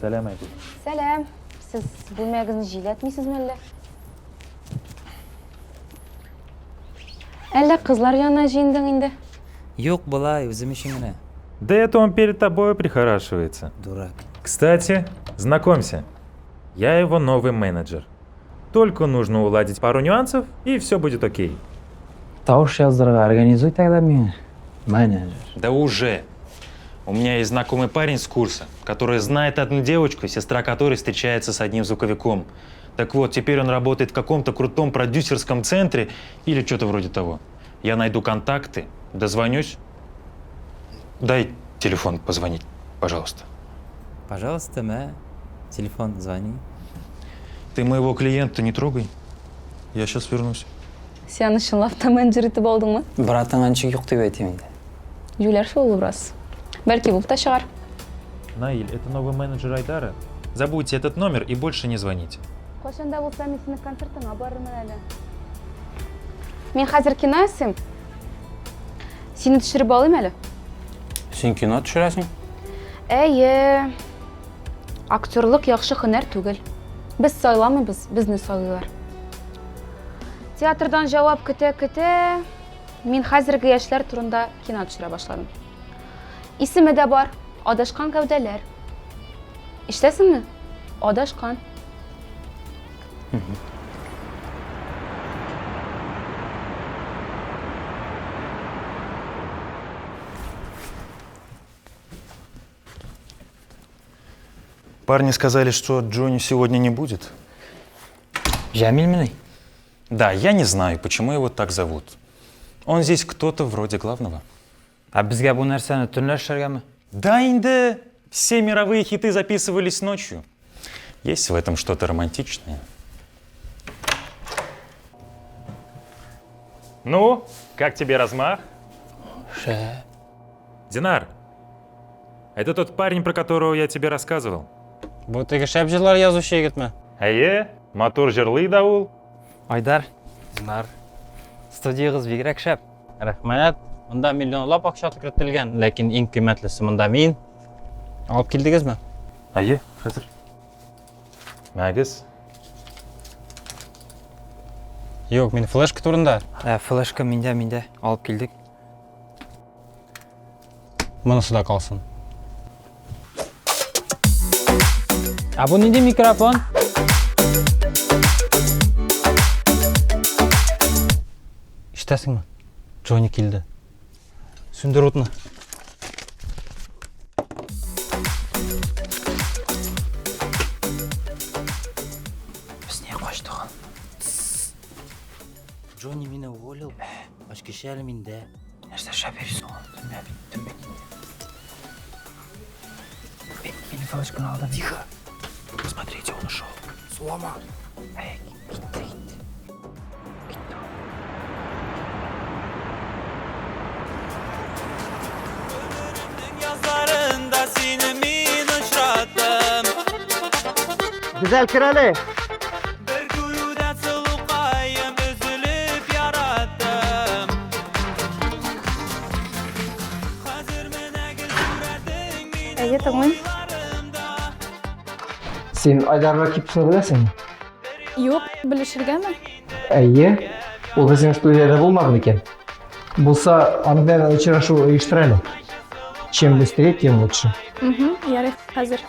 Сәлам, Айгөл. Сәлам. Сез бүлмәгезне җиләтмисезме әллә? Әллә кызлар янына җыендың инде? Юк, болай, үзем өчен генә. Да это он перед тобой прихорашивается. Дурак. Кстати, знакомься, я его новый менеджер. Только нужно уладить пару нюансов, и все будет окей. Тавыш яздырырга организуй тогда миңа. Менеджер. Да уже. У меня есть знакомый парень с курса, который знает одну девочку, сестра которой встречается с одним звуковиком. Так вот, теперь он работает в каком-то крутом продюсерском центре или что-то вроде того. Я найду контакты, дозвонюсь. Дай телефон позвонить, пожалуйста. Пожалуйста, мә. Телефон, звони. Ты моего клиента не трогай. Я сейчас вернусь. Син аны чынлап та менеджер итеп алдыңмы? Братыңа ничек юк дип әйтим инде. Юләр шул ул бераз. Бәлки булып та чыгар. Наиль, это новый менеджер Айдара. Забудьте этот номер и больше не звоните. Кайчан да булса мин синең концертыңа барырмын әле. Мин хәзер кино ясыйм. Сине төшереп алыйм әле. Син кино төшерәсең? Әйе. Актерлык яхшы һөнәр түгел. Без сайламыйбыз, безне сайлыйлар. Театрдан җавап көтә-көтә, мин хәзерге яшьләр турында кино төшерә башладым. Исеме дә бар, Адашкан гәүдәләр. Ишетәсеңме? Адашкан. Парни сказали, что Джонни сегодня не будет. Җәмилмени? Да, я не знаю, почему его так зовут. Он здесь кто-то вроде главного. Ә безгә бу нәрсәне төнлә эшләргәме? Да, инде, все мировые хиты записывались ночью. Есть в этом что-то романтичное. Ну, как тебе размах? Шәп. Динар, это тот парень, про которого я тебе рассказывал. Бу теге шәп җырлар язучы егетме? Әйе, матур җырлый да ул. Айдар, Динар. студиягыз бигрәк шәп. Рәхмәт. Монда миллионлап акча кертелгән, ләкин иң кыйммәтлесе монда мин. Алып килдегезме? Әйе, хәзер. Мәгез. Юк, мин флешка турында. Ә, флешка миндә, миндә. Алып килдек. Монысы да калсын. Ә бу нинди микрофон? Ишетәсеңме? Джонни килде. Сүндер утны. Без нигә качтык? Джонни мине уволил. Ачкычы әле миндә. Нәрсә эшләп йөрисең ул? Төнлә бит, төн бит инде. Мин, мин флешканы алдым. Тихо. Смотрите, он ушел. Слома. Әй, китте, китте. Китте ул. Язларында сине мин очраттым. Гүзәл, кер әле. Бер күрүдән сылукаем өзелеп яраттым. Хәзер менә гел сурәтең минем Әйе, тыңлыйм. уйларымда. Син Айдар Ракиповны беләсеңме? Юк, белешергәме? Әйе. Ул безнең студиядә булмады микән? Булса, аның белән очрашу оештыр әле. Чем быстрее, тем лучше. Угу, ярый, хәзер.